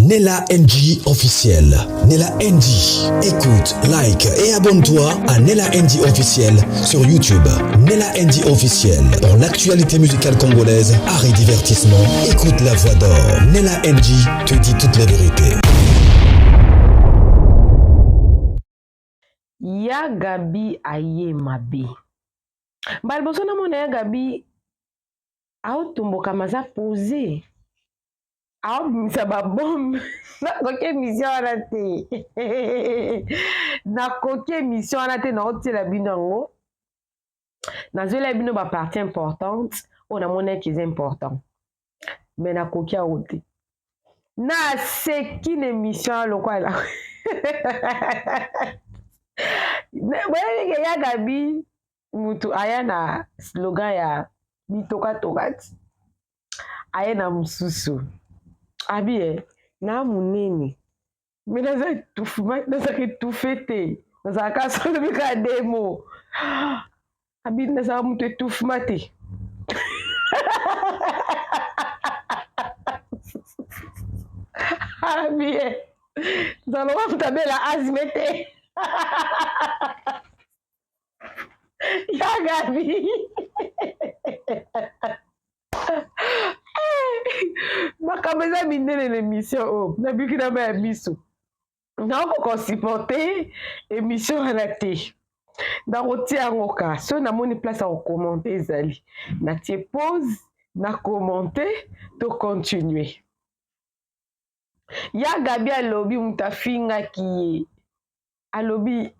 Nella NG officiel. Nella NG. Écoute, like et abonne-toi à Nella NG officiel sur YouTube. Nella NG officiel. Pour l'actualité musicale congolaise, art et divertissement, écoute la voix d'or. Nella NG te dit toute la vérité. Ya Gaby aye mabe. Mbala liboso namona ya Gaby aotombokama aza pose aobimisa babombe nakoki émission wana te nakoki émission wana te naotiela bino yango nazwela bino bapartie importante oyo namonaki eza important me nakoki yango te naseki na émission wana lokola boyebi ke ya gabi mutu aya na slogan ya bitokatoka ti aye na mosusu abi e na monene me naza nazalaka etufe te nazalaka solobi kaka demo abi nazalaka moto etufuma te abi e nazalaka moto abela azme te ya gabi makambo eza minene na émission oyo nabiki na mai ya miso nakokoka kosupporte émission wana te nakotia yango ka soki namoni place ya kokommente ezali natie pause na commente to continue ya gabi alobi moto afingaki ye alobi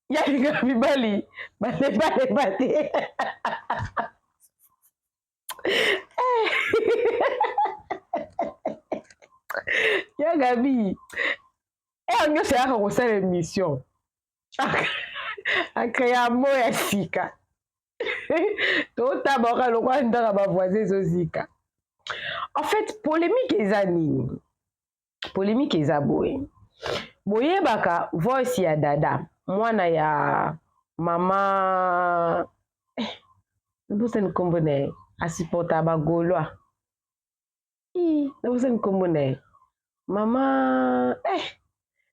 yalinga mibali balebalemba te ya gabi eyo nyonso ayaka kosala émission akrea mo ya sika totabaka lokola ndaka bavoisin ezozika en fait polémique eza nini Polemique eza boye. Boyebaka voice ya Dada, mwana ya mama eh, nabosani nkombo na ye, asupporta ba Gaulois. Ii, nabosani nkombo na ye. Mama eh,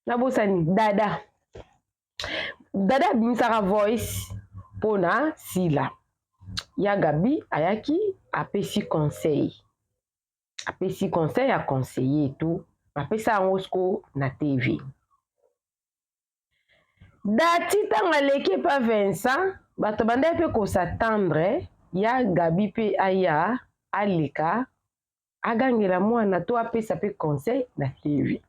nabosani Dada. Dada abimisaka voice mpona Sila. Ya Gabi ayaki apesi conseil. Apesi conseil ya conseiller tout apesa yango siko na TV. Dati ntango aleki epa Vincent bato bandaki mpe kosatendre ya Gabi mpe aya aleka agangela mwana to apesa mpe conseil na TV.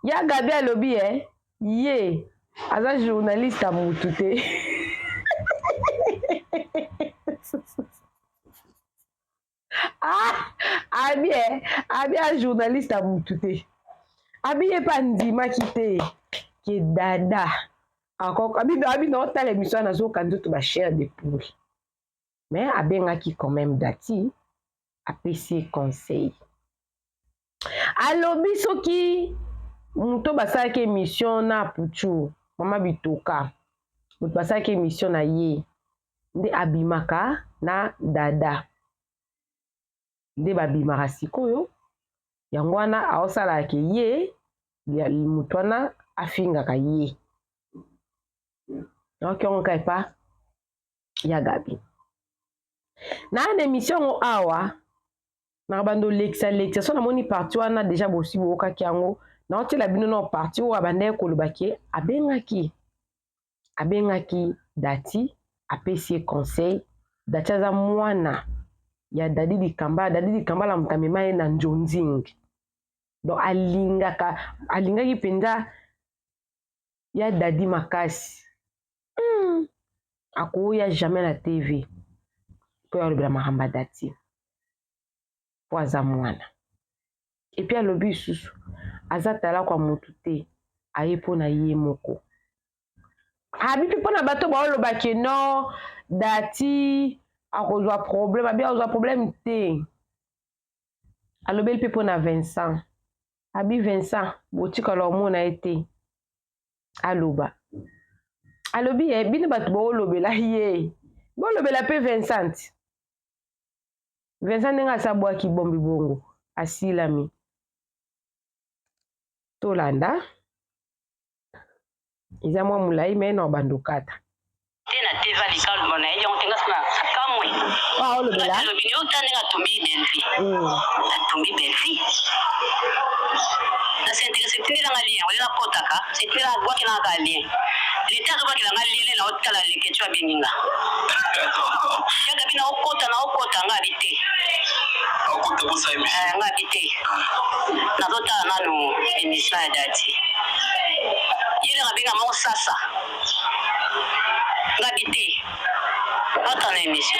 Ya Gabi alobi eh, ye aza journaliste ya mutu te. Ah, abi eh, abi a journaliste ya mutu te. Abi ye mpe andimaki te ke dada abi abi na otala émission nazoka nzoto ba chair de poule. Mais abengaki quand même Dati apesi ye conseil. Alobi soki moto basalaki émission na Puchu, mama Bitoka, moto basalaki émission na ye nde abimaka na Dada, nde babimaka sikoyo yango wana aosalaka ke ye moto wana afingaka ye. Nayoki yango kaka epa ya Gabi. Na na émission yango awa na bando lekisa lekisa so namoni parti wana deja bosi boyokaki yango naotiela bino na parti oyo abandaki koloba ke abengaki abengaki Dati apesi ye conseil. Dati aza mwana ya Dadi Dikambala. Dadi Dikambala moto amema ye na Njonzing, donc alingaka alingaki mpenza ya Dadi makasi. Akoya jamais na TV mpo alobela makambo ya Dati mpo aza mwana. Epuis alobi lisusu aza talakwa motu te, aye mpo na ye moko. Abi mpe mpo na bato baoloba ke non Dati akozwa problème, abi akozwa problème te. Alobeli mpe mpo na Vincent, abi Vincent botikala omona ye te. Aloba alobi ye bino bato boolobela ye, bolobela mpe Vincent. Vincent ndenge asabwaki bombi bongo asilami. Tolanda. Eza mwa molai me na bandokata. Te na teva likambo na ye yango te nga sina kamwe. Ah, olobela. Alobi ni ota ndenge atumbi Bellevue. Atumbi Bellevue. Na s'interesse tindela nga lien, oyo nakotaka, c'est tindela bwakela nga kaka lien. Leta azobwakela nga lien na otala leketchu abengi nga. Kaka bina okota na okota nga abi te. Okota bosa émission. Eh, nga abi te. Nazotala nanu émission ya Dati. Ye leka abenga moko sasa. Nga bi te. Ata na émission.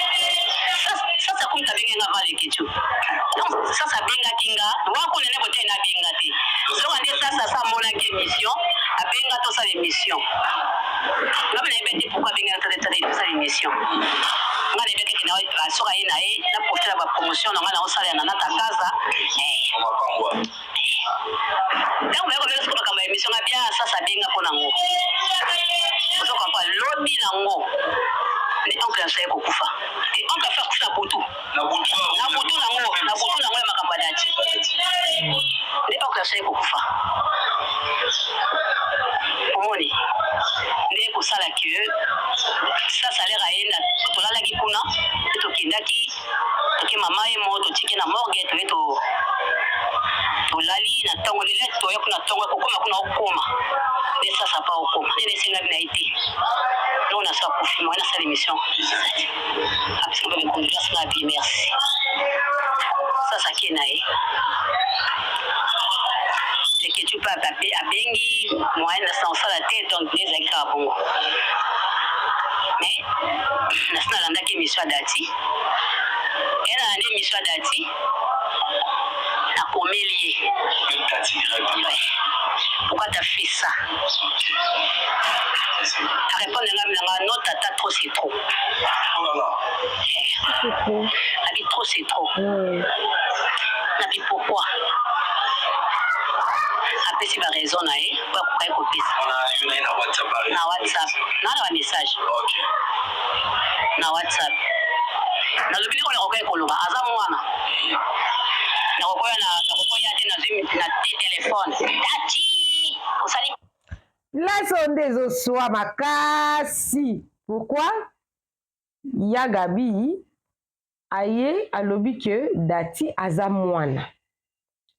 Sasa akomi kabenge nga avant leketchu. Donc sasa abengaki nga, wako nene bote na abenga te. Soka nde sasa sa amonaki émission, abenga tosala émission. Nga mpe nayebi te pourquoi abenga nga tosala tosala émission. Nga nayebi te na soka ye na ye na profiter na ba promotion na nga na osala ya Nana Takaza. Eh. Ntango baye kobela siko makambo ya émission nga bia sasa abenga mpo nango. Ozo comprendre lobi nango nde oncle na ye kokufa. Te oncle afa kufa na butu. Na butu Na butu nango, na butu nango ya makambo ya dati. Nde oncle na ye kokufa. Omoni nde kosala ke sasa lere aye na tolalaki kuna nde tokendaki toke mama ye mo totiki na morgue toye to tolali na ntongo lelo toya kuna ntongo kokoma kuna okoma nde sasa pa okoma nde nesengami na ye te ndongo na so akufi moye nasala émission apesi nga ba condoléances na bi merci sasa ke na ye leketchu mpe abengi moyen na osala te donc nde ezalaki kaka bongo mais nasi nalandaki émission ya Dati e nalandi émission ya Dati nakomeli ye pourquoi t'as fait ça arépondre nga nanga non tata, trop c'est trop. Oh là là. Abi trop c'est trop. Nabi pourquoi apesi baraison na ye po akokaki kopesa. On a eu na WhatsApp. Na WhatsApp na na bamessage. Na WhatsApp nalobi ndeko nakokaki koloba aza mwana nakokoya nakokoya te nazwi na te telefone Dati osali. Place oyo nde ezoswa makasi. Pourquoi ya Gabi aye alobi ke Dati aza mwana?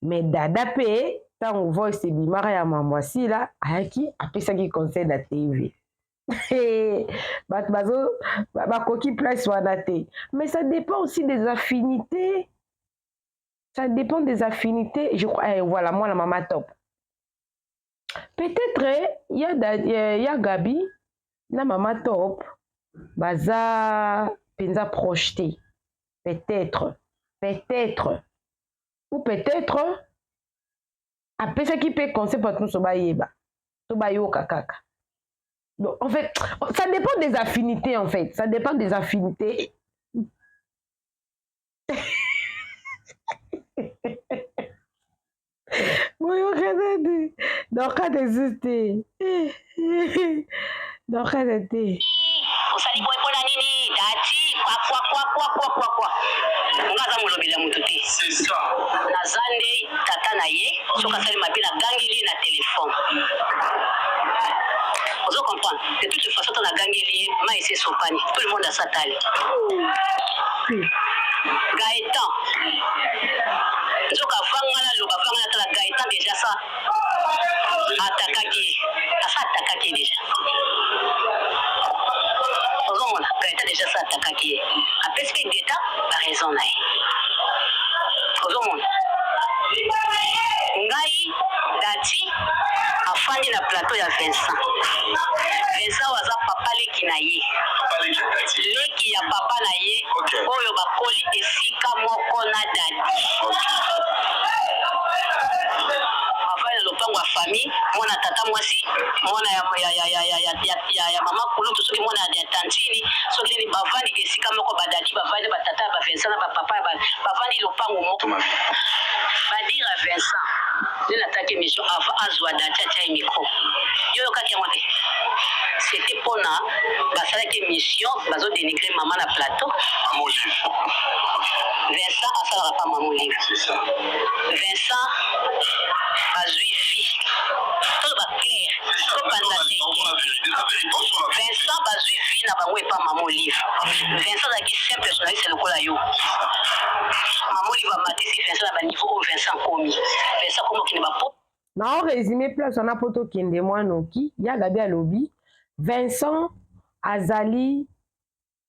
Mais Dada mpe ntango voice ebimaka ya mambo asila ayaki apesaki conseil na TV, bato bazo bakoki place wana te. Mais ça dépend aussi des affinités, ça dépend des affinités, je crois. Eh, voilà, mwana mama top, peut-être ya, ya Gabi na mama top baza mpenza proche te, peut-être, peut-être, ou peut-être apesaki mpe conseil bato nyonso bayeba to bayoka kaka. Donc en fait, ça dépend des affinités, en fait ça dépend des affinités. Boyokana te, dokata esusu te, dokata te. Osali boye mpona nini Dati kwakwakwakwakwakwakwa? Nga aza molobeli ya motu te. C'est ça. Naza nde tata na ye. Soki asali mabe nagangeli ye na telefone, ozo comprendre? De toute façon to nagangeli ye ma esi esopani, tout le monde asatali. Gaetan nzoka avanga naloba avanga natala Gaetan déjà sa atakaki ye, asa atakaki ye déjà. Ozomona Gaetan déjà sa atakaki ye, apesi mpe Gaetan baraison na ye. Ozomona ngai Dati afandi na plateau ya Vincent. Vincent oyo aza papa leki na ye, leki ya papa na ye oyo bakoli esika moko na Dadi, bavandi na lopango ya famille, mwana tata mwasi, mwana ya mama kulutu, soki mwana ya tantini, soki nini, bavandi esika moko. Badadi bavandi, batata ya bavincent na bapapa ya bavandi lopango moko. Badira Vincent nde nataki émission avant azwa Dati atia ye micro. Yo oyokaki yango te? C'était mpona basalaki émission bazodénigre mama na plateau. Vincent asalaka pa mama Olive. C'est ça. Vincent azwi vie. Bazwi vie na bango epa Mama Olive. Vincent azalaki simple journaliste lokola yo. Mama Olive amatisi Vincent na ba niveau oyo Vincent akomi. Vincent akomi okende ba po Na résumé place wana mpo tokende mwa noki. Ya Gabi alobi Vincent azali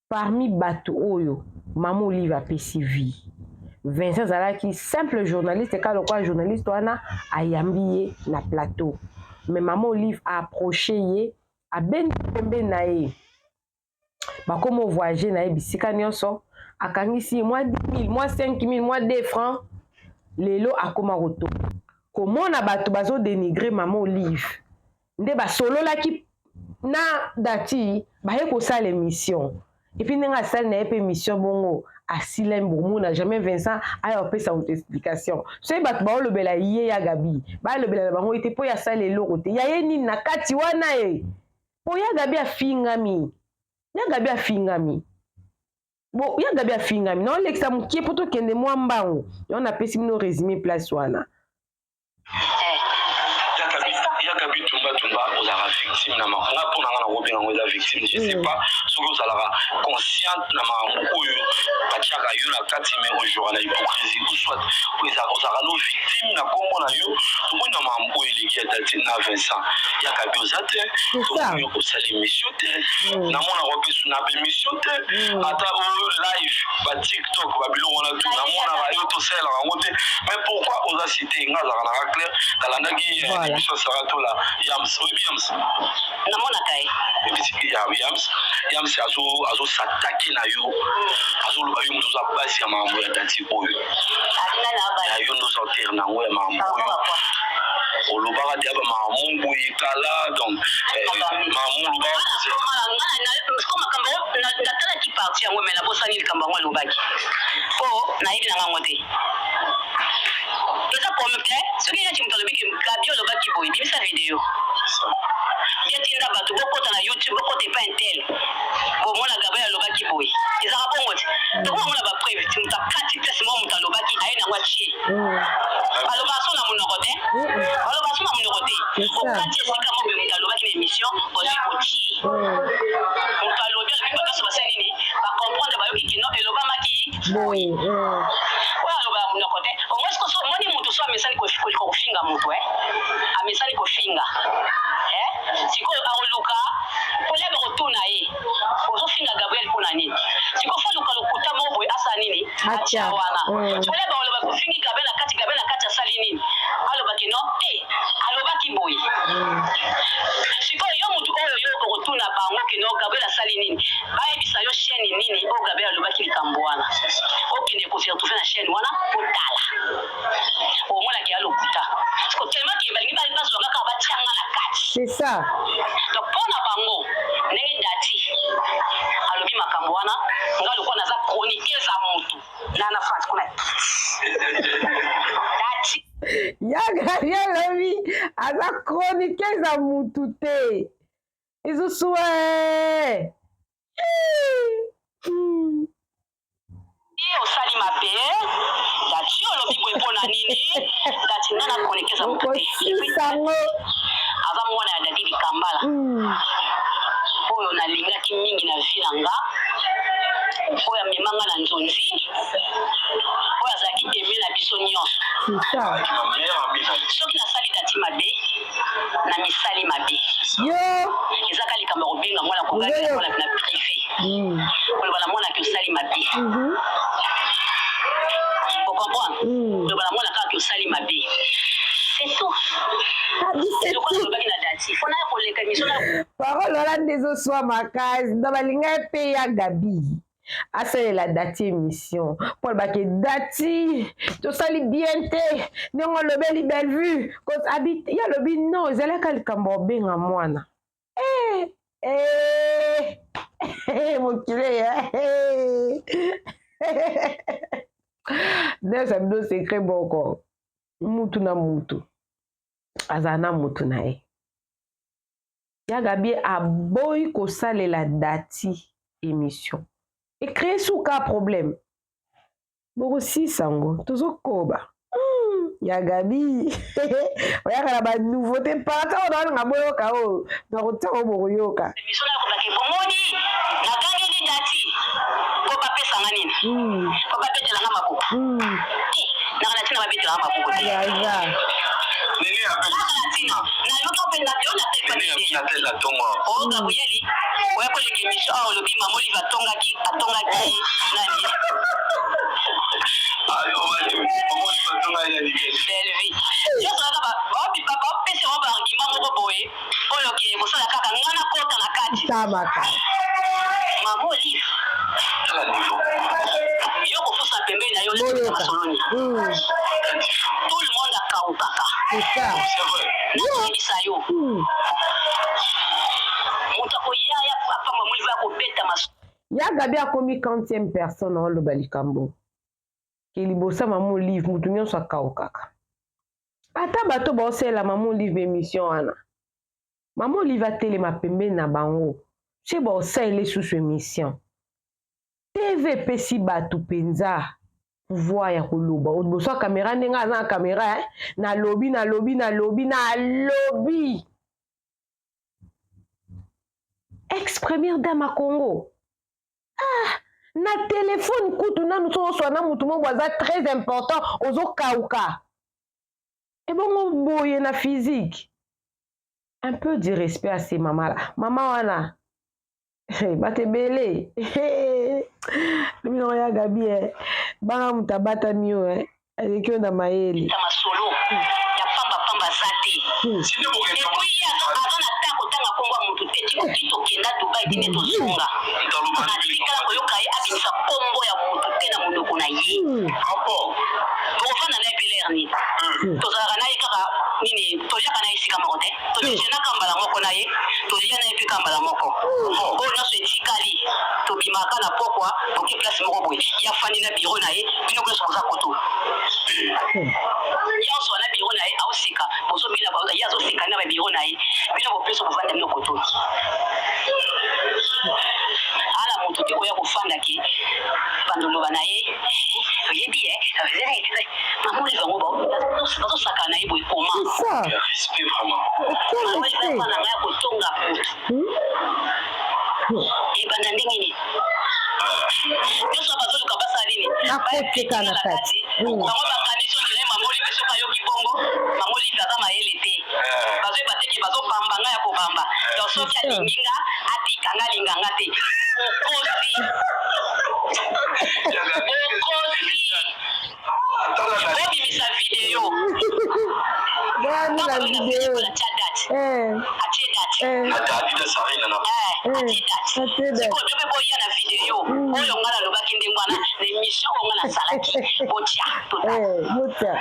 parmi bato oyo Mama Olive apesi vie. Vincent azalaki simple journaliste kaka lokola journaliste wana ayambi ye na plateau, mais Mama Olive aapproche ye, abendi pembeni na ye, bakoma voyage na ye bisika nyonso, akangisi ye mwa 10 000, mwa 5 000, mwa 2 francs. Lelo akoma kotonga, komona bato bazodénigrer Mama Olive nde basololaki na Dati, baye kosala émission. Et puis ndenge asali na ye mpe émission bongo, asila bomona jamais Vincent aya kopesa moto explication. Soki bato baolobela ye, ya Gabi balobela na bango ete mpo ya asala eloko te, ya ye nini na kati wana ye? Mpo ya Gabi afingami, ya Gabi afingami bo, ya Gabi afingami. Naolekisa mokie mpo tokende mwa mbangu. Yango napesi bino résumé place wana. Ya Gabi Tumba Tumba, ozalaka victime na nga. Mpo na nga, nakobenga yango eza victime. Je sais pas soki ozalaka consciente na makambo oyo batiaka yo na kati, mais ojouaka na hypocrisie ou soit ozalaka no victime na nkombo na yo. Tomoni na makambo oyo eleki ya Dati na Vincent, ya Gabi, oza te. Tomoni osala émission te, namonaka mpe na baémission te, ata oyo live, baTikTok, babiloko wana tu, namonaka yo tosalelaka yango te. Mais pourquoi oza cité? Nga azalaka nanga clair, nalandaki émission Saratola Yams. Oyebi Yams? Namonaka ye. Yams, Yams azosatake na yo, azoloba yo moto oza basi ya makambo ya Dati oyo, ya yo nde oza auteur na yango ya makambo oyo olobaka te, ya bamakambo boye kala. Donc makambo olobaka. Makambo natalaki partie yango, mais nabosani likambo yango alobaki, mpo nayebi na ngango te. Eza problème te. Soki neti moto alobi ke Gabi olobaki boye, bimisa video, bietinda bato bokota na YouTube, bokota epa intel, bomona Gabriel alobaki boye. Ezaka bongo te. Tokomamona bapreuve ti moto akati place moko, moto alobaki, aye nango, atie. Alobaka so na monoko te, alobaka so na monoko te. Okati esika moko boye, moto alobaki na émission, ozwi otie. Moto alobi, alobi, bato nyonso basali nini? Bacomprendre, bayoki kino elobamaki boye. Oyo alobaka monoko te. Omoi siko so omoni moto so amesani kofinga moto, amesani kofinga, sikoyo akoluka koleba kotuna ye: "Ozofinga Gabriel mpo na nini?" Sikoyo faut luka lokuta moko boye, asala nini? Atia wana. Koleba oloba kofingi Gabriel na kati, Gabriel na kati asali nini? Alobaki no te, alobaki boye. Sikoyo yo motu oyo yo okotuna bango kino Gabriel asali nini, bayebisa yo chaîne nini oyo Gabriel alobaki likambo wana, okende kose retrouver na chaîne wana, otala, omonaki ya lokuta. Siko tellement ke balingi bazwa kaka batianga na kati. C'est ça. Donc mpo na bango, ndenge Dati alobi makambo wana, nga lokola naza chroniqueuse ya motu na France kuna, Dati. Ya Gabi alobi aza chroniqueuse ya mutu te, ezosuwa. Osali mabe Dati, olobi boye mpo na nini? Dati, nga na chroniqueuse ya motu te. Okosisango. Aza mwana ya Dadi Likambala oyo nalingaki mingi na vie na nga, oyo amemanga na nzonzi, oyo azalaki aime na biso nyonso. C'est ça. Soki nasali Dati mabe, na misali mabe. Yo. Ezaka likambo ya kobenga mwana, kogalela mwana na privé, koloba na mwana ke osali mabe. Ocomprendre? Koloba na mwana kaka ke osali mabe, c'est tout. Lokola olobaki na Dati, faut naya koleka émission na Parole wana nde ezoswa makasi. Donc balinga mpe ya Gabi asalela Dati émission mpo alobaki: "Dati, tosali bien te ndenge olobeli Bellevue." Abi ye alobi non, ezalaka likambo obenga mwana. Eh, eh, mokili ya nde bino secret moko. Mutu na mutu azala na mutu na ye. Ya Gabi aboyi kosalela Dati émission, ecréer suka problème. Bokosisa yango, tozokoba. Ya Gabi oyaka na ba nouveauté partout oyo naolinga boyoka oyo nakotia oyo bokoyoka. Biso na kobake bomoni nagangeli dati po bapesa nga nini po babetela nga maboko te naka na ntina babetela nga maboko te Yaza. Naka na ntina nayoki mpe na yo na telefone na tongo o Gabrieli oya koleka émission awa olobi mama Olive atongaki atongaki nani Bellevue nyonso kaka bapesa yango baargument moko boye oyo ke kosala kaka nga nakota na kati. Tamaka. Mama Olive Tala niveau. Yo kofusa pembeni na yo Boyoka. olekisa masoloni tout le monde akaukaka. C'est ça. C'est vrai. Nakoyebisa yo moto akoya ya papa mama Olive akobeta masolo. Ya Gabi akomi quantième personne aoloba likambo ke liboso ya mama Olive moto nyonso akaukaka, ata bato baosalela mama Olive émission wana, mama Olive atelema pembeni na bango se baosalela lisusu émission. TV epesi bato mpenza pouvoir ya koloba liboso ya caméra ndenge aza na caméra, eh? Nalobi, nalobi, nalobi, nalobi, ex première dame ya Congo. Ah, na telefone kutu nanu so oswa na mutu moko aza très important, ozokauka ebongo boye na physique. Un peu de respect à ces mama là, mama wana bato ebele bino. Ya Gabi, eh. Banga moto abatami yo, eh. Aleki yo na mayele. Masolo ya pambapamba aza te. Et puis ye aza na ta kotanga nkombo ya motu te. Tikoki tokenda Dubai tinde tozonga, atikala koyoka ye abimisa nkombo ya motu te na monoko na ye. Tokofanda na ye mpe lere nini tozalaka na ye kaka nini, toliaka na ye esika moko te, todéjeunaka mbala moko na ye, tolia na ye mpe ka mbala moko. Oyo nyonso etikali, tobimaka na pokwa, toke place moko boye, ya fandi na bureau na ye, bino nyonso boza koto, ye oswa na bureau na ye, aoseka, bozobina, ye azoseka na babureau na ye, bino bopeso bovanda bino koto. Ala moto te oya kofandaki bandoloba na ye, oyebi ye mama Olive yango bazosaka na ye boye koma. C'est ça. Respect vraiment. Quel respect? Na ngai ya kotonga motu ebanda ndenge nini? Nyonso bazoluka basala nini? Bakoteka na kati. Bango bakanisi ondire mama Olive soki ayoki bongo, mama Olive aza mayele te, bazoyeba teke bazobamba ngai ya kobamba. Donc soki alingi nga, atika nga, alinga nga te. Okosi, okosi. Obimisa video. Bwana na video. Atia date. Eh, Atie date. Eh. Ata Adidas Arena na Atie date. Atie date. Sikoyo byo mpe boya na video oyo nga nalobaki ndenge wana na émission oyo nga nasalaki, botia totala. Eh, botia.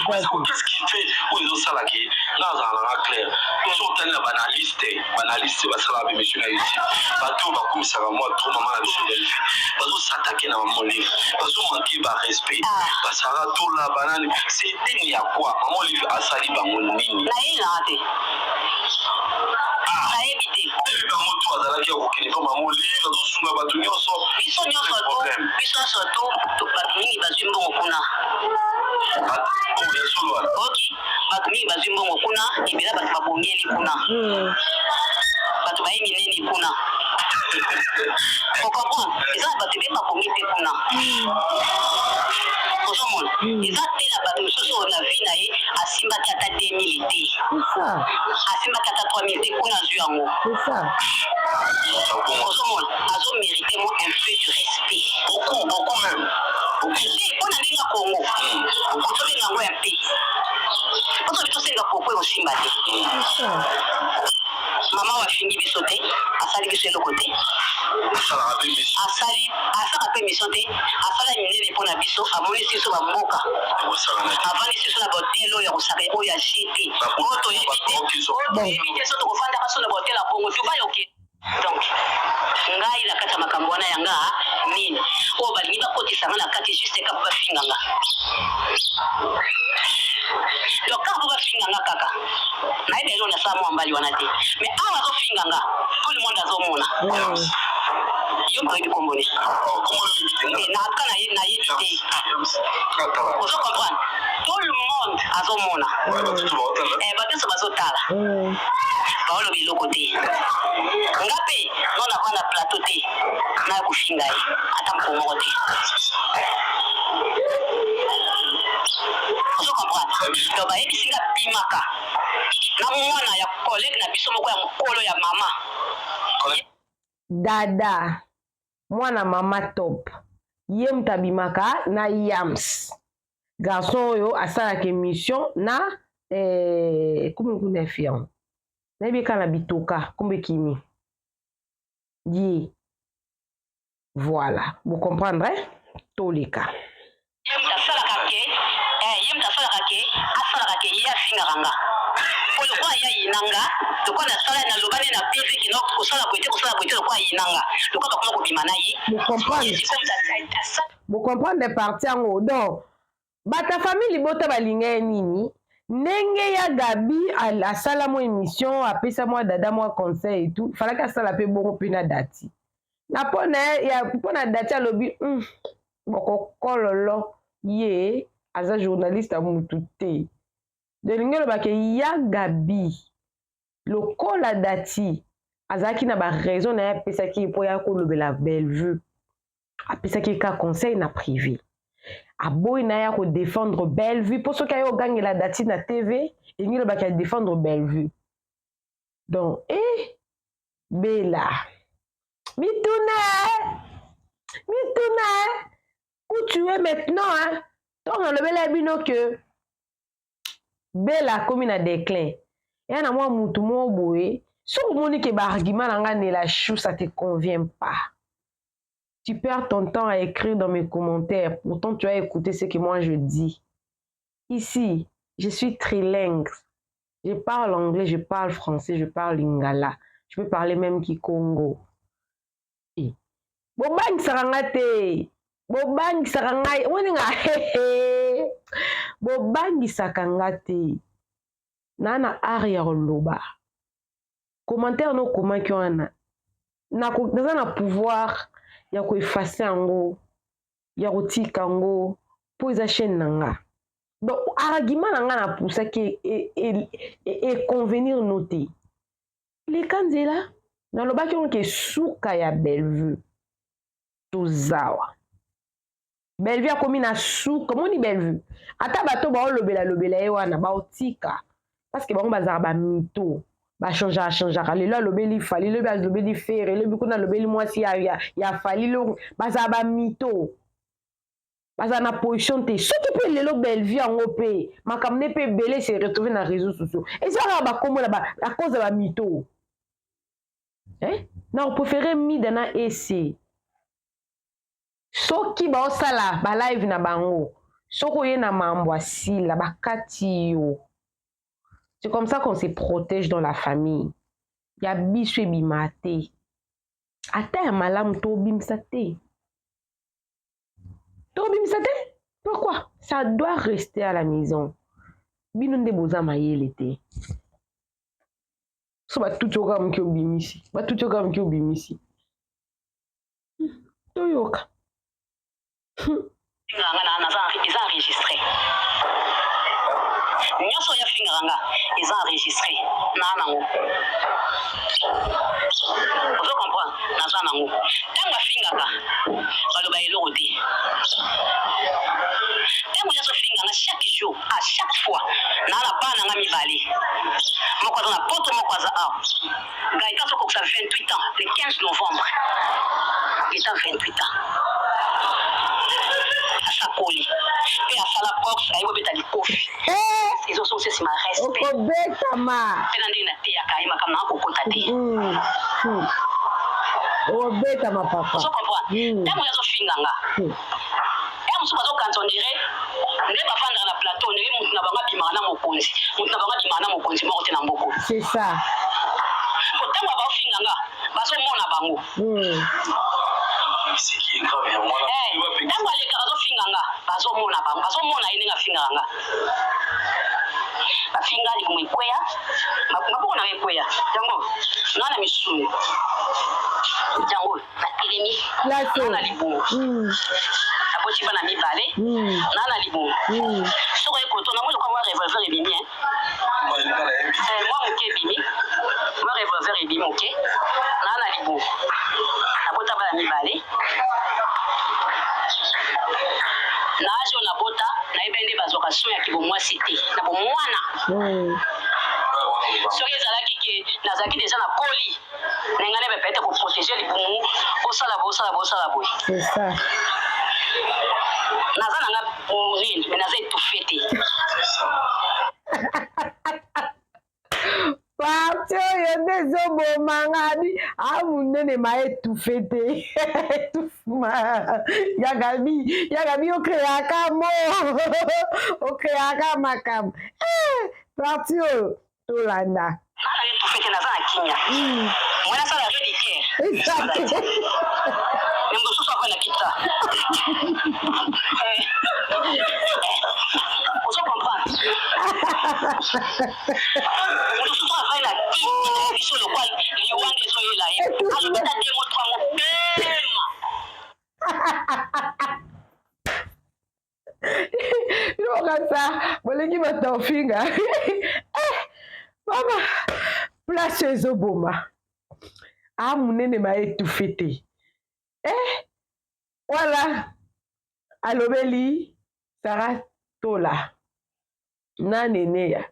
Parce que qu'est-ce qui fait oyo ezosalaki nga azala nanga clair? So otali na baanalyste, baanalyste basalaka bémission na YouTube, bato oyo bakumisaka mwa trop mama na biso Bellevue, bazosatake na mama Olive, bazomanke barespect, basala tola banani. C'est nini ya quoi? Mama Olive asali bango nini? Nayelaka te, nayebi te. Ebi bango to azalaki ya kokende mpo mama Olive azosunga bato nyonso. Biso nyonso to Problème. Biso nyonso to bato mingi bazwi mbongo kuna. Oyo ya solo wana. Oki bato mingi bazwi mbongo kuna, ebela bato babongeli kuna, bato baye minene kuna, ocomprendre? Eza na bato ebele babongi mpe kuna, ozomona eza te na bato mosusu oyo na vie na ye asimbaki ata 2000 te. C'est ça. Asimbaki ata 3000 te, kuna azwi yango. C'est ça. Ozomona azomérite moi un peu de respect. Beaucoup, beaucoup même, beaucoup. Te, mpo na ndenge ya Kongo tobenga yango ya mpe mpo tobi tosenga poko ekosimba te. C'est ça. Mama oyo afingi biso te, asali biso eloko te. Asalaka mpe mission. Asali, asala mpe mission te, asala minene mpo na biso, amonisi biso bamboka. Ekosala te. Avandisi biso na bahotel oyo ya kosaka, oyo ya gt, oyo toyebi te, oyo toyebi te so tokofandaka so na bahotel ya bongo Dubai. Oke, donc ngai na kati ya makambo wana yanga nini oyo balingi bakotisa nga na kati juste kaka bafinga nga. Donc kaka mpo bafinga nga kaka, nayebi eloko nasala mwa mbali wana te, mais awa azofinga nga, tout le monde azomona. Yo moto oyebi kombo ne. Na atuka na ye na ye te. Ozo comprendre? Tout le monde azomona. Eh, bato nyonso bazotala. Baoloba eloko te. Nga mpe no navanda plateau te. Naya kofinga ye ata mokolo moko te. Ozo comprendre? Donc bayebisi nga bimaka na mwana ya collègue na biso moko ya mokolo ya mama. Dada mwana mama top ye moto abimaka na yams garçon oyo asalaka émission na eh, komi kuna ya fiango nayebi kaka na bitoka kombo ekimi ye voilà bo comprendre eh? Toleka. Ye mutu asalaka ke eh, ye mutu asalaka ke asalaka ke ye afingaka nga po lokola ye ayina nga lokola nasala naloba nde na PV kino kosala boye te kosala boye te lokola ayina nga lokola bakoma kobima na ye. Bo comprendre bo comprendre partie yango donc Bata famille libota balinga ye nini? Ndenge ya Gaby asala mwa emission apesa mwa dada mwa conseil et tout falaki asala pe bongo pe na Daty na pona ya pona Daty alobi bokokololo ye aza journaliste ya mutu te donc elingi eloba ke ya Gaby lokola Daty azalaki na ba raison na ye apesaki ye po ya kolobela Bellevue apesaki ye kaka conseil na privé aboyi na ye ya kodefendre Bellevue mpo soki aye ogangela Dati na TV elingi elobaki ya defendre Bellevue donc eh Bella mituna mituna où tu es maintenant hein ntango nalobela bino que Bella akomi na declin ya na mwa mutu moko boye soki omoni ke ba argument na nga Nella Chou ça te convient pas tu perds ton temps à écrire dans mes commentaires pourtant tu as écouté ce que moi je dis ici je suis trilingue je parle anglais je parle français je parle lingala je peux parler même kikongo eh. Bobangisaka nga te bobangisaka ngai omoni nga bobangisaka nga te naa na art ya koloba commentaire no okomaki wana naza na pouvoir ya koefase yango ya kotika yango mpo eza chaîne na nga donc argument na nga napusaki econvenir e, e, e no te leka nzela nalobaki yango ke suka ya Bellevue tozawa Bellevue akomi na suka omoni Bellevue ata bato baolobela lobela ye wana baotika parce que bango bazalaka bamito bachangeaka changeaka lelo alobeli Fally lobi alobeli Ferre lobi kuna alobeli mwasi ya, ya, ya Fally lo bazala bamito bazala na position te soki mpe lelo Bellevue yango mpe makambo nde mpe ebele se retrouve na réseau sociaux eza kaka bakombo na ba, à cause ya bamito eh? Na préféré mida na ese soki baosala ba live na bango soki oye na mambo asila bakati yo c'est comme ça qu'on se protège dans la famille ya biso ebima te ata ya malamu tobimisa te tobimisa te pourquoi ça doit rester à la maison bino nde boza mayele te so batuti oyo kaka moke obimisi batuti oyo kaka moke obimisi toyoka. Fingaka nga na naza eza enregistre nyonso oyo afingaka nga eza enregistre naa nango ozo comprendre naza nango ntango afingaka baloba eloko te ntango ye azofinga nga chaque jour à chaque fois naa na bana nga mibale moko aza na poto moko aza awa Gaëtan azokokisa 28 ans le 15 novembre. Gaëtan 28 ans. Asakoli. Pe asala boxe ayebi obeta likofi. Eh! Ezosongisa nsima respect. Okobetama. Pe na ndenge nateyaka ye makambo nanga kokota te. Okobetama papa. Ozo comprendre? Ntango ye azofinga nga. Heure mosusu bazokanisa on dirait nde bafandaka na plateau ndenge mutu na bango abimaka na mokonzi mutu na bango abimaka na mokonzi moko te na mboka oyo. C'est ça. Po tango baofinga nga bazomona bango. Eh, tango alekaka azofinga nga bazomona bango bazomona ye ndenge afingaka nga. Bafinga libumu ekweya, maboko na ekweya. Yango nga na misuni. Yango natelemi nga na libumu. Naboti bana mibale nga na libumu. Soki oye koto namoni lokola mwa revolver ebimi hein. Eh, mwa moke ebimi. Mwa revolver ebimi moke. Nga na libumu. Nabota bana mibale. Na age oyo nabota, nayebi nde bazwaka soin ya kibomwasi te na bomwana. Soki ezalaki ke nazalaki deja na koli na ngai nayeba peut-être ko proteger libumu, osala boye, osala boye, osala boye. C'est ça. Naza na nga nini, mais naza étouffe te. Parti oyo nde ezoboma nga abi a monene ma étouffe te étouffema ya gabi ya gabi okreaka mo okreaka makambo eh, parti oyo tolanda nana étouffe te naza na kimia mwana asala redicare me mosusu akoya na pizza. Ozo comprendre? Mosusu avai na kiti na biso lokwa liwa nde ezoyela ye, alobeta demo twango pema. Yokanisa bolingi bato na ofinga eh, mama place ezoboma a monene ma etufe te eh, wala alobeli Sara Tola na Neneya.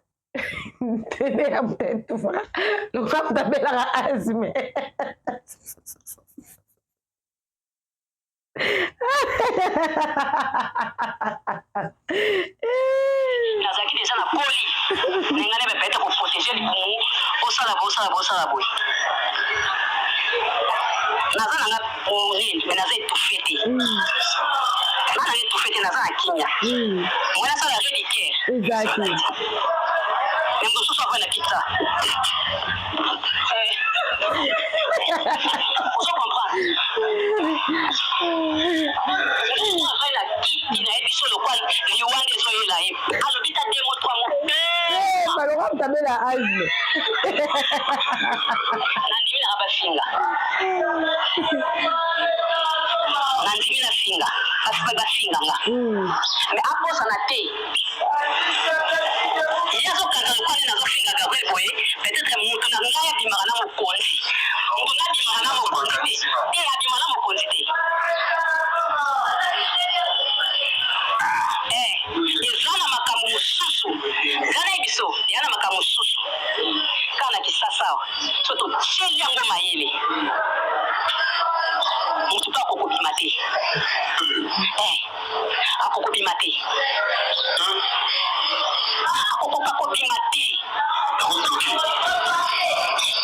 Neneya moto etufaka lokola moto abelaka asthme. Nazalaki deja na koli na ngai nayeba peut-être ko protéger libumu, osala boye, osala boye, osala boye. Naza na nga nini, mais naza étouffe te. Nga na étouffe te, naza na kimia. Mwana asala redicare me mosusu akoya na pizza. Ozo comprendre? Mosusu azali na kiti na ye biso lokwa liwa nde ezoyela ye, alobi ta demo twango. Baloka moto abela asthme. Nandimi nanga bafinga, nandimi na finga, bafinga nga, mais abosana te ye azokanza lokola nde nazofinga Gabriel boye. Peut-être moto na ngai abimaka na mokonzi, moto na abimaka na mokonzi te, te abima na mokonzi te. Eh, eza na makambo mosusu nga nayebi biso eya na makambo mosusu kaka na Kisasa awa, so totieli yango mayele, motu mpe akokobima te. Eh, akokobima te, akokoka kobima te,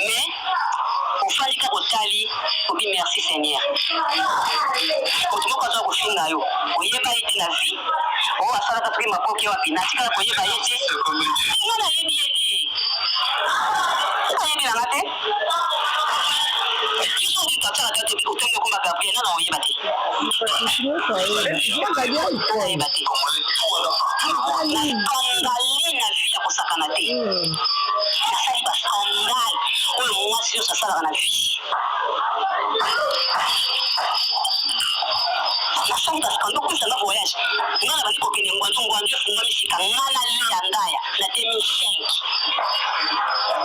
mais ofandi kaka otali, obi merci Seigneur. Moto moko azwa kofinga yo, oyeba ye te na vie oyo asalaka, soki maboke wapi, natikala koyeba ye te. Nga nayebi ye te, nayebi nanga te. Biso moto asalaka te, otongi okoma Gabriel, nana oyeba te, nayeba te. Nascandale na vie ya kosakana te. Nasali bascandale oyo mwasi nyonso asalaka na vie. Nasali bascandale okomisa nga voyage, nga na bandi kokende Ngwanzu. Ngwanzu efungwami sika, nga naleya ndaya na 2005,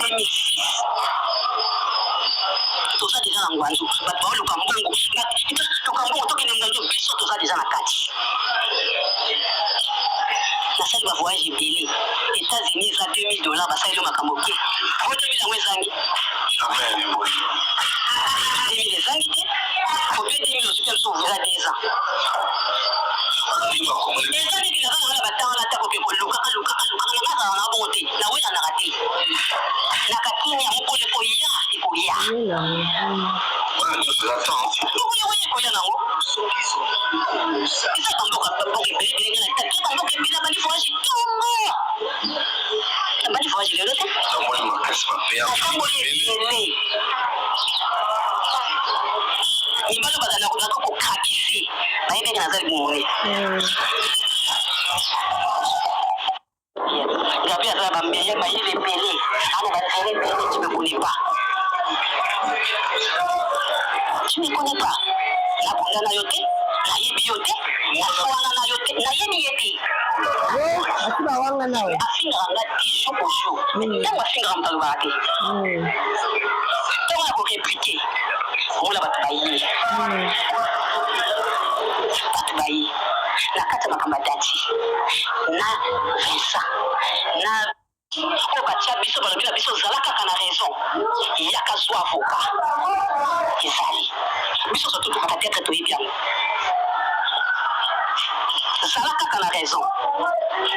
2006, toza deja na Ngwanzu. Bato baoluka mbongo, luka mbongo, tokende Ngwanzu, biso toza deja na kati. Nasali bavoyage ebele. États-Unis eza 2000 $, basali yo makambo ke po 2000 yango ezangi, 2000 ezangi te. Obie 2000, ozwi mpe mosusu visa 2 ans. Eza neti naza nanga na batanga na tako ke kolukaka lukaka lukaka nanga, azala na bongo te, nawelanaka te, nakakini ya mokolo ekoya, ekoya mokolo ekoya, ekoya nango. Eza bamboka, bamboka ebele ebele. Nga na take bamboka ebele, abandi voyage tongo, abandi voyage lelo te, natamboli ebele. Mibali bazala naza kokrakise, bayebeke naza libumune. Gabi aza. Bambele mayele ebele, ana batere ebele. Tu me connais pas, tu me connais pas. Nabunda na yo te, nayebi yo te, naswana na yo te, nayebi ye te. Basi bawanga na yo. Afingaka nga du jour au jour. Ntango afingaka, moto alobaka te. Ntango ya korépliquer, omona bato baye, bato baye na kati ya makambo ya Dati na Vincent na oyo batia biso. Balobi na biso: "Zala kaka na raison, yaka zwa avocat." Ezali biso surtout tokaka théâtre, toyebi yango. Zala kaka na raison,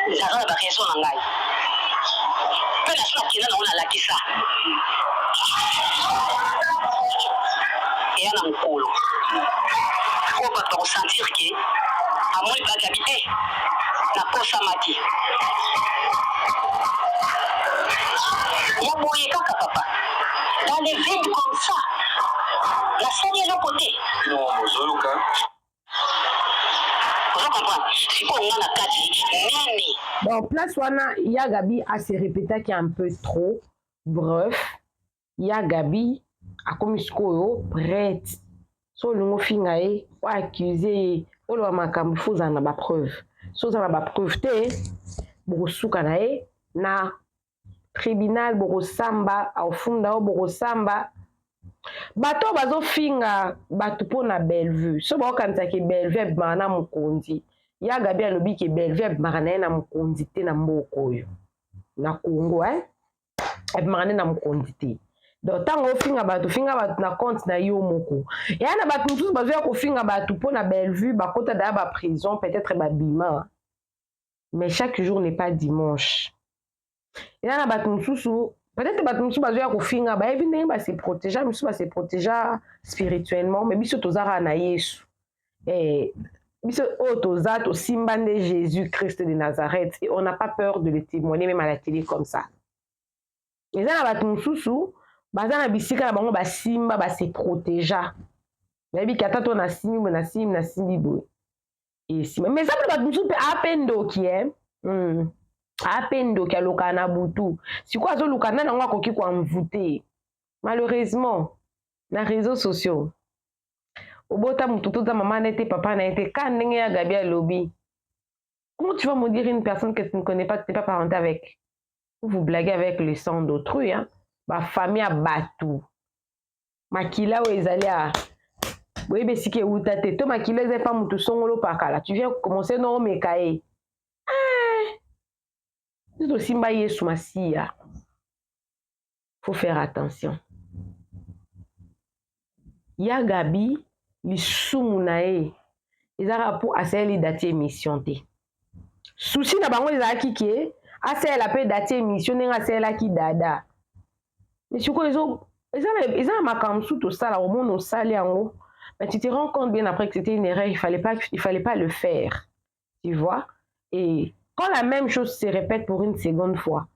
naza na baraison na ngai mpe nasi nakenda nango, nalakisa eya na mokolo oyo bato bakosentir ke amoni bagabi e nakosamaki ya boye kaka papa dans les vides comme ça, nasali eloko te. Bino bozoyoka. Ozo comprendre sikoyo nga na kati nini? Bon, place wana, ya Gabi a se répétaki un peu trop. Bref, ya Gabi akomi sikoyo prête. So olingi ofinga ye, oaccuse ye, oloba makambo, ifo ozala na bapreuve. So oza na bapreuve te, bokosuka na ye na tribunal, bokosamba, afunda oyo bokosamba. Bato oyo bazofinga bato mpo na Bellevue, so baokanisaki Bellevue abimaka na mokonzi. Ya Gabi alobi ke Bellevue abimaka na ye na mokonzi te na mboka oyo, na Congo, eh? Abimaka nde na mokonzi te. Donc ntango ofinga bato, finga bato na compte na yo moko. Eya na bato mosusu bazoya kofinga bato mpo na Bellevue, bakota daya baprison, peut-être babima, mais chaque jour n'est pas dimanche. Eza na bato mosusu, peut-être bato mosusu bazoya kofinga, bayebi ndenge base protéger. Mosusu base protéger spirituellement, mais biso toza kaka na Yesu. Biso oyo toza, tosimba nde Jésus Christ de Nazareth et on n'a pas peur de le témoigner même à la télé comme ça. Eza na bato mosusu baza na bisika na bango, basimba, base protéger, nayebi ata to nasimbi boye, nasimbi, nasimbi boye, esimba. Mais eza mpe bato mosusu mpe ape ndoki, ape ndoki, alokaka na butu. Sikoyo azoluka nani yango akoki koenvoûter. Malheureusement, na réseaux sociaux, obota motu, toza mama na ye te, papa na ye te. Ka ndenge ya Gabi alobi: "Comment tu vas maudire une personne que tu ne connais pas, tu n'es pas parenté avec?" Vous blaguez avec le sang d'autrui, hein? Bafamille ya bato, makila oyo ezali ya boyebi esika ewuta te, to makila eza epa motu songolo pakala. Tu viens commencer na omeka ye. Biso tosimba Yesu Masiya, faut faire attention. Ya Gabi, lisumu na ye eza kaka mpo asaleli Dati émission te. Souci na bango ezalaki ke asalela mpe Dati émission ndenge asalelaki Dada. Mais sikoyo eza na makambo mosusu tosala, omona osali yango, mais tu te rends compte bien après que c'était une erreur, il fallait pas le faire, tu vois? Et quand la même chose se répète pour une seconde fois,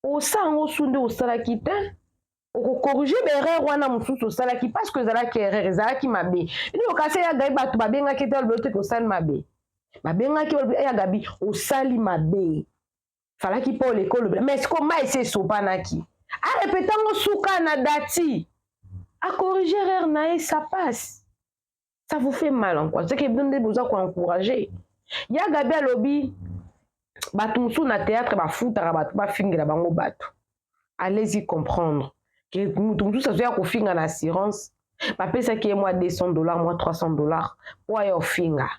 osala yango su nde osalaki te, okocorriger baerreur wana mosusu osalaki, parce que ezalaki erreur, ezalaki mabe. Ini okasi ya Gabi, bato babengaki te, alobi te osali mabe. Babengaki ya Gabi: "Osali mabe, falaki mpo oleka olobela." Mais siko mai esi esopanaki, arépéter yango suka na Dati, acorriger erreur na ye, ça passe. Ça vous fait mal en quoi? C'est que bino nde boza koencourager. Ya Gabi alobi bato mosusu na théâtre bafutaka bato, bafingela bango bato. Allez-y comprendre ke moto mosusu azoya kofinga na assurance, bapesaki ye mwa 200 $, mwa 300 $ mpo aya ofinga.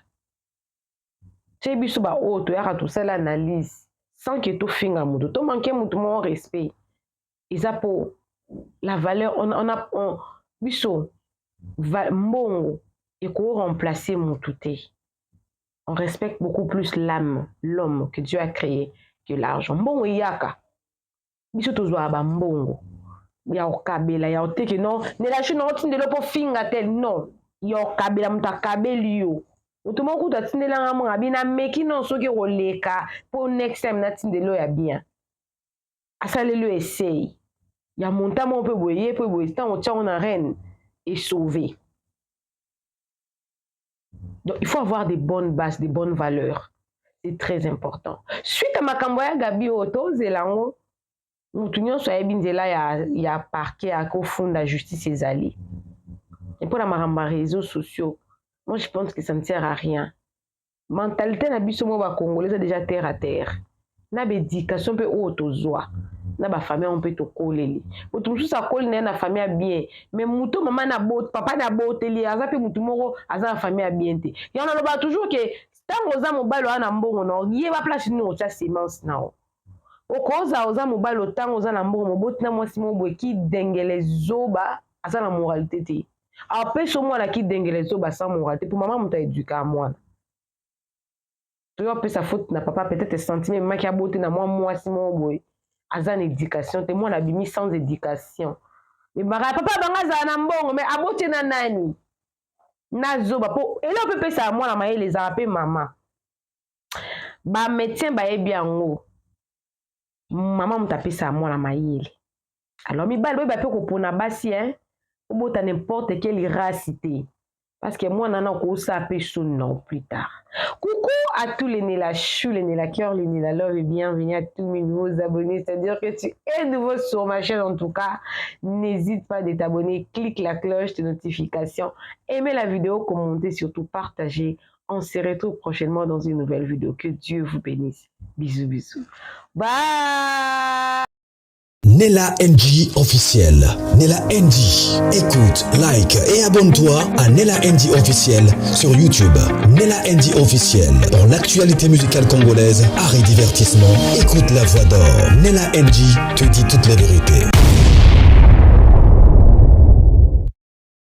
Tie biso baoyo toyaka tosala analyse sans ke tofinga moto, tomanquer moto moko respect. Eza mpo la valeur on a, on, biso mbongo ekoremplacer motu te. On respecte beaucoup plus l'âme, l'homme que Dieu a créé, que l'argent. Mbongo eyaka, biso tozwaka bambongo ya kokabela, ya koteke. Non, nelashi na otindela mpo finga te. Non, ya kokabela, moto akabeli yo. Moto moko kutu atindelanga monga bi nameki non, soki koleka mpo next time natindela oyo ya bien. Asaleli oyo esei ya monta moko mpe boye, ye mpe boye, ntango otiango na reine esauve. Donc il faut avoir des bonnes bases, des bonnes valeurs, c'est très important. Suite à makambo ya Gabi oyo tozela yango. Mutu nyonso ayebi nzela ya, ya parquet akofunda, justice ezali. Mpo na makambo ya réseaux sociaux, moi je pense que ça ne sert à rien. Mentalité na biso mo bacongolais eza déjà terre à terre na baéducation mpe oyo tozwa na bafamille yango mpe tokoleli. Moto mosusu akoli na ye na famille ya bien, mais moto mama na papa na aboteli aza mpe motu moko aza na famille ya bien te. Yango nalobaka toujours ke ntango oza mobali oya na mbongo na yeba place nini otya semence na yo. Okoza oza mobali, otango oza na mbongo, moboti na mwasi moko boye kidengele zoba, aza na moralité te, apesi mwana kidengele zoba sans moralité, mpo mama moto aéduquaka mwana. Toyo apesa faute na papa, peut-être sentiment ememaki abote na mwa mwasi moko boye aza na éducation te. Mwana abimi sans éducation. Me baka papa bango azala na mbongo, me abote na nani? Nazoba mpo eloko mpe epesaka mwana mayele ezala mpe mama. Bamédecin bayebi yango, mama moto apesaka mwana mayele. Alors mibali, boyeba mpe kopona basi, hein? Obota n'importe quelle race te, parce que mwana na okosala mpe soni na plus tard. Coucou à tous les Nela Chou, les Nela Cœur, les Nela Love et bienvenue à tous mes nouveaux abonnés. C'est-à-dire que tu es nouveau sur ma chaîne en tout cas. N'hésite pas de t'abonner, clique la cloche de notification, aimez la vidéo, commentez, surtout partagez. On se retrouve prochainement dans une nouvelle vidéo. Que Dieu vous bénisse. Bisous, bisous. Bye. Nella NG officiel. Nella NG. Écoute, like et abonne-toi à Nella NG officiel sur YouTube. Nella NG officiel. Dans l'actualité musicale congolaise, art et divertissement, écoute la voix d'or. Nella NG te dit toute la vérité.